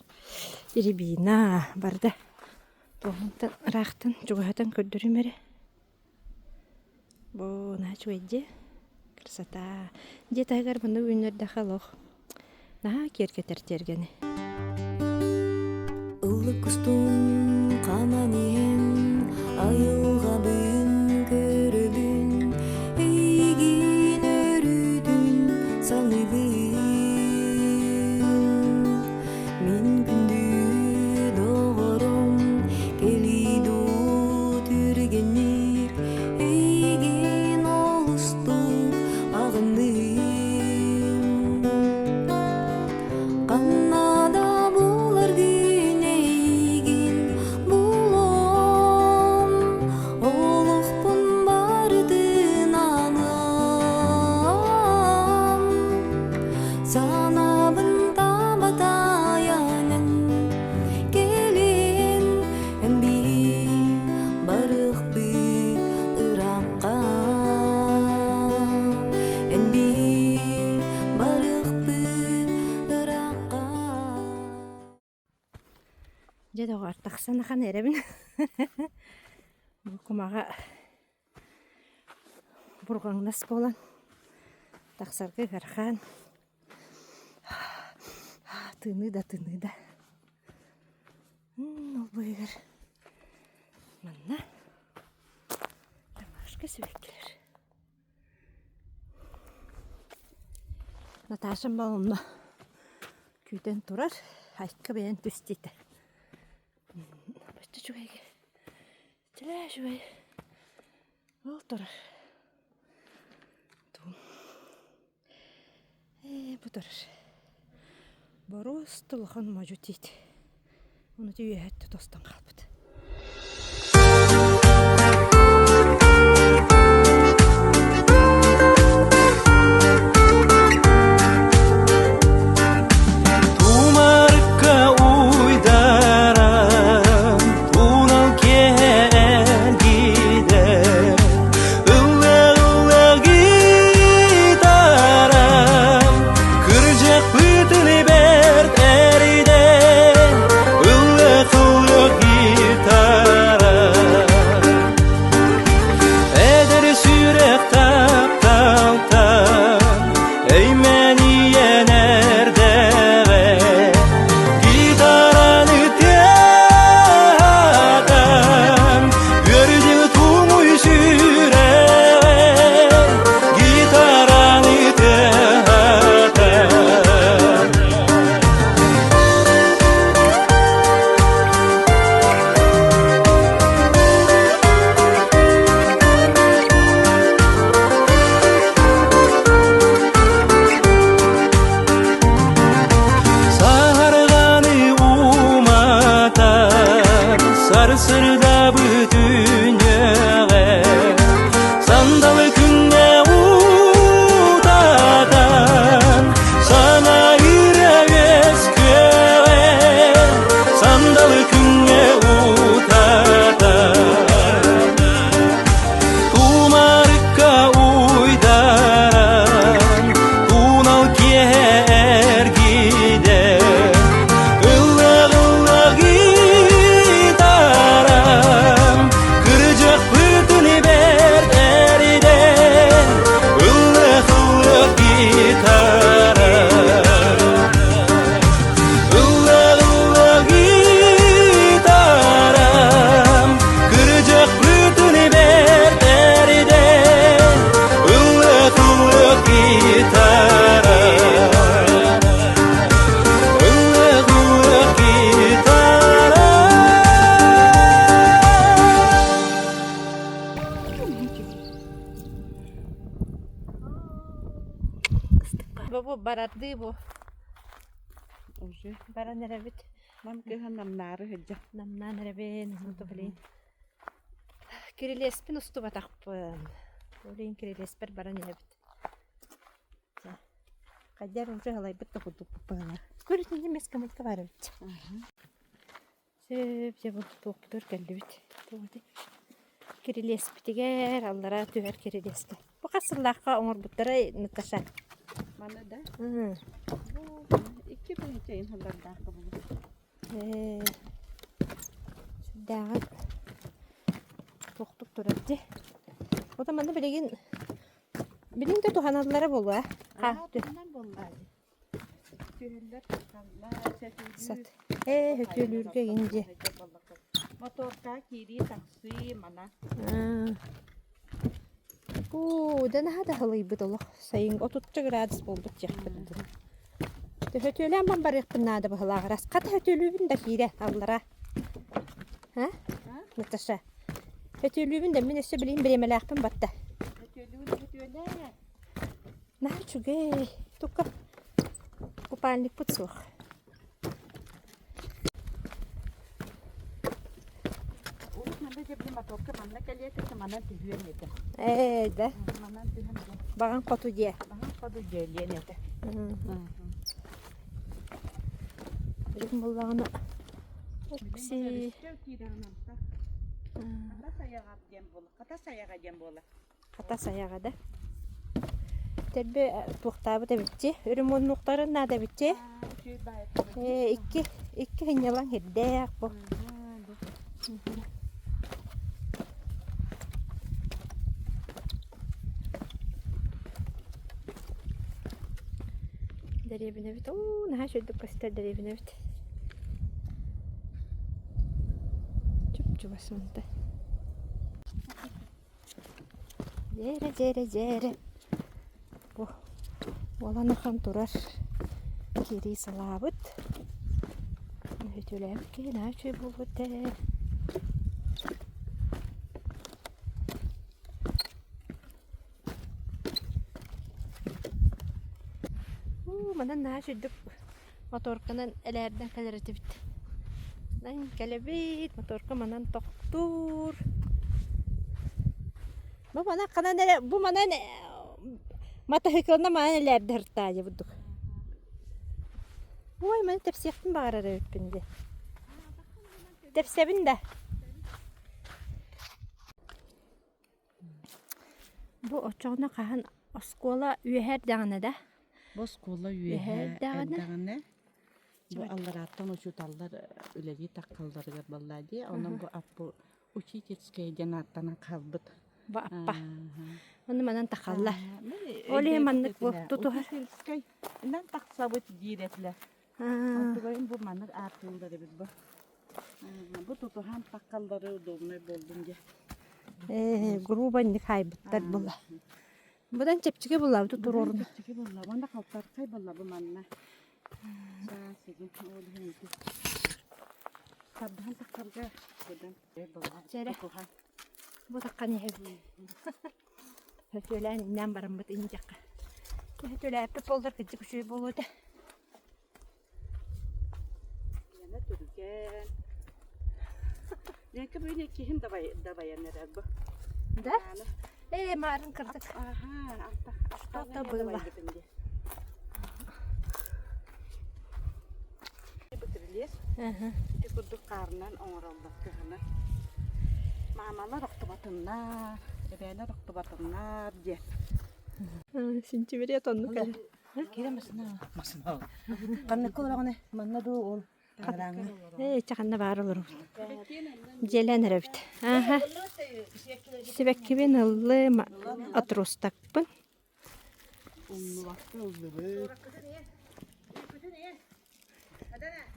Speaker 1: Рябина барда. Туоһунтан ыраахтан чугаһатан көрдөрүм эрэ. Бу наһаа үчүгэй дьиэ. Красота. Дьиэ таһыгар манна үүннэрдэххэ олох наһаа киэргэтэр тиэргэни.
Speaker 5: Ыллык устун хааман иһэн айылҕабын көрөбүн эйигин өрүүтүн саныыбын Мин күндү доҕорум кэлии дуу түргэнник эйигин олустук аҕынным Ханна да буларгын эйигин булуом олохпун барытын аныам Санаабын таба таайанан кэлин эн биир барыахпыт ыраахха эн биир барыахпыт ыраахха
Speaker 1: Дьэ доҕоор, тахсан ахан эрэбин. Бу кумаҕа бурҕаҥнас буолан тахсарга ыарахан. Тыыныы да тыыныы да. Ол быыһыгар манна ромашка сибэккилэр. Наташам онно күүтэн турар, айка бэйэн түстүтэ. Бачча үчүгэйгэ Чэлээ үчүгэй ол турар. Ээ бу турар. Боруоста улахан модьу тиит. Ону үөһэттэ тостон хаалбыт.
Speaker 3: Тумарыкка уйдаран, тунал киэһэ Ылла-ылла гитарам, кырдьахпытын бэрт эрдэ, Ылла-ылла гитарам.
Speaker 1: бу барардыы бу
Speaker 2: Уже
Speaker 1: баран эрэбит.
Speaker 2: Нам кыһын намнаары сылдьар.
Speaker 1: Намнаан эрэбин, онто блин. Кирилиэспин устубатахпын. Ол иһин кирилиэспэр баран иһэбит. Чэ, хайдах уже халайбыт да курдук быһыылаах. Көрүтүннэ мес коматка баар эбит. Сөп, дьэ бу туохпутугар кэллибит. Туох Кирилиэспитигэр аллараа түһэр кирилиэскэ. Бу хас сыллаахха оҥорбуттара Наташа?
Speaker 2: Маны да? Бу икки тыһыынча сыллардаахха булу.
Speaker 1: Ээ, сүрдээҕин туохтук турар дии. Ото манна билигин билигин да туһаналлара буолуо аа?
Speaker 2: Туһанан буоллаа дии. Түһэллэр, тахаллар,
Speaker 1: Сат.
Speaker 2: сөтүөлүүр.
Speaker 1: Ээ, сөтүөлүүргэ игин дии.
Speaker 2: Моторка киирии тахсыы мана.
Speaker 1: Уу, да наһаа да халыйбыт олох. Сайын отучча градус буолбут диэхпит дылы. Төһөтүөлээн бан барыахпын наада быһылааҕар. Хата сөтүөлүүбүн да киирэ аллара. А? Наташа. Сөтүөлүүбүн да мин өссө билигин бириэмэлээхпин батта.
Speaker 2: Сөтүөлүүн сөтүөлээ.
Speaker 1: Наһаа үчүгэй. Тука купальникпыт суох.
Speaker 2: Урут манна дьэ моторка манна кэлиэтэ манан түһүөн этэ.
Speaker 1: Ээ да.
Speaker 2: Манан түһэн
Speaker 1: Баҕан хоту дьиэ.
Speaker 2: Баҕан хоту дьиэлиэн этэ.
Speaker 1: Билигин буллаҕына Окси.
Speaker 2: Хатас айаҕа диэн буола. Хатас айаҕа диэн буола.
Speaker 1: Хатас айаҕа да. Тэрбэ туохтаабыт эбитчи, өрөмүөннуохтарын наада эбитчи. Ээ, икки, икки сынньалаҥ сирдээх бу. Дэриэбинэбит, уу, наһаа үчүгэйдик көстөр дэриэбинэбит. Чуп-чугас мантан. Дьиэрэ, дьиэрэ, дьиэрэ. Бу уолан ахан турар киирии салаабыт. Үтүөлээбит киһи наһаа үчүгэй буолбут ээ. Уу, манан наһаа үчүгдүк Моторканан элээрдэн кэлэр этибит. Нан кэлэбит, моторка манан тохтуур. Бу манан ханан эрэ, бу манан матаһыыкылана манан элээрдэ сыртаа бурдук. Ой, маны тэпсиэхпин баҕарар эбиппин дии. Тэпсэбин да. Бу оччоҕуна хаһан оскуола үөһэ эрдэҕинэ да?
Speaker 2: Бу оскуола үөһэ эрдэҕинэ бу алларааттан учууталлар үлэлии таххалларыгар буоллаа дии. Онон бу аппу учительская диэн ааттанан хаалбыт.
Speaker 1: Бу аппа. Ону манан тахаллар. Ол иһин маннык бу тутуһар.
Speaker 2: Учительскай инан тахсабыт диир этилэр. Онтугайым бу маннык ааттыыллар эбит бу. Бу тутуһан таххаллары удобнай буоллун диye.
Speaker 1: Ээ, грубо инник хаайбыттар була. Будан чэпчэки буллабыт туруорун.
Speaker 2: Чэпчэки буолла. Уонна халтархай буолла бу манна. Саа сигин ол иһин ити. Тардаһан таххарга будан буолла.
Speaker 1: Чэрэ.
Speaker 2: Тутуһан.
Speaker 1: Бу таххан иһэбит. Хөтүөлээн иннээн бараммыт индиэххэ. Хөтүөлээппит буоллар кырдьык үчүгэй буолуо этэ.
Speaker 2: Лена түргэн. Ленка бүгүн иккиһин дабайан эрэр бу.
Speaker 1: Да? Ээ, маарын кырдык.
Speaker 2: Аха,
Speaker 1: Что-то было.
Speaker 2: Бу кирилиэс. Ити курдук хаарынан оҥороллор кыһыны. Маамалар охтубатыннар, эбээлэр охтубатыннар диэн.
Speaker 1: Сентябрь оннук эле.
Speaker 4: Киирэ масына. Масына. Ханныкка олороҕуна манна дуу ол араҥа.
Speaker 1: Ээ, чэ ханна баар олоробут. Дьиэлээн эрэбит. Ааха. Сибэккибин ыллым, отростакпын.
Speaker 2: Умнубакка ыллыбыт.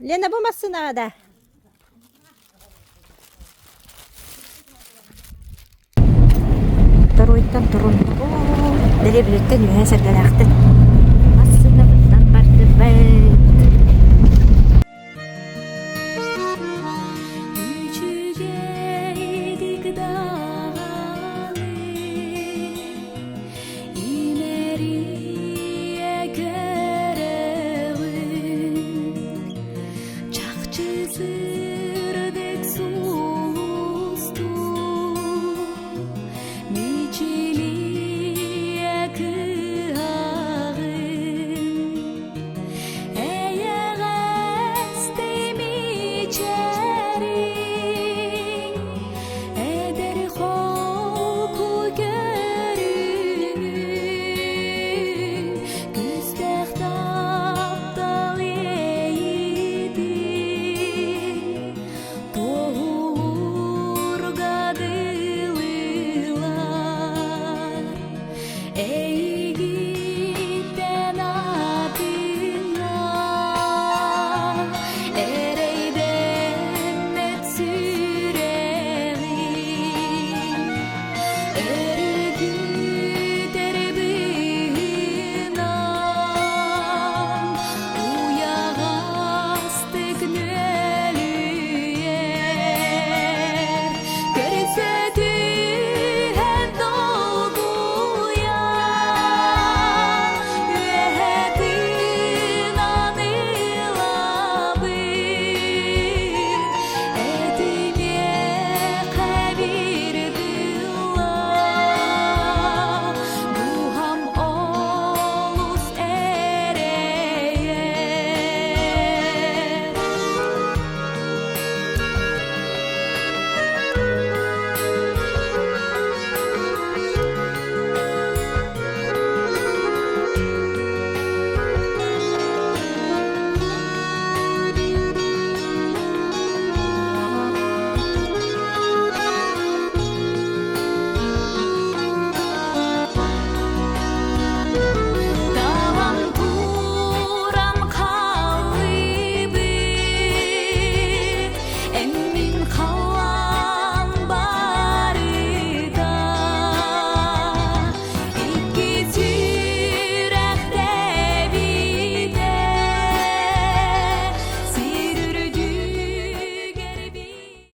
Speaker 1: Лена, бу массыынаҕа да? Торуйтан турун. Дэриэбинэттэн үөһэ сэргэлээхтэн.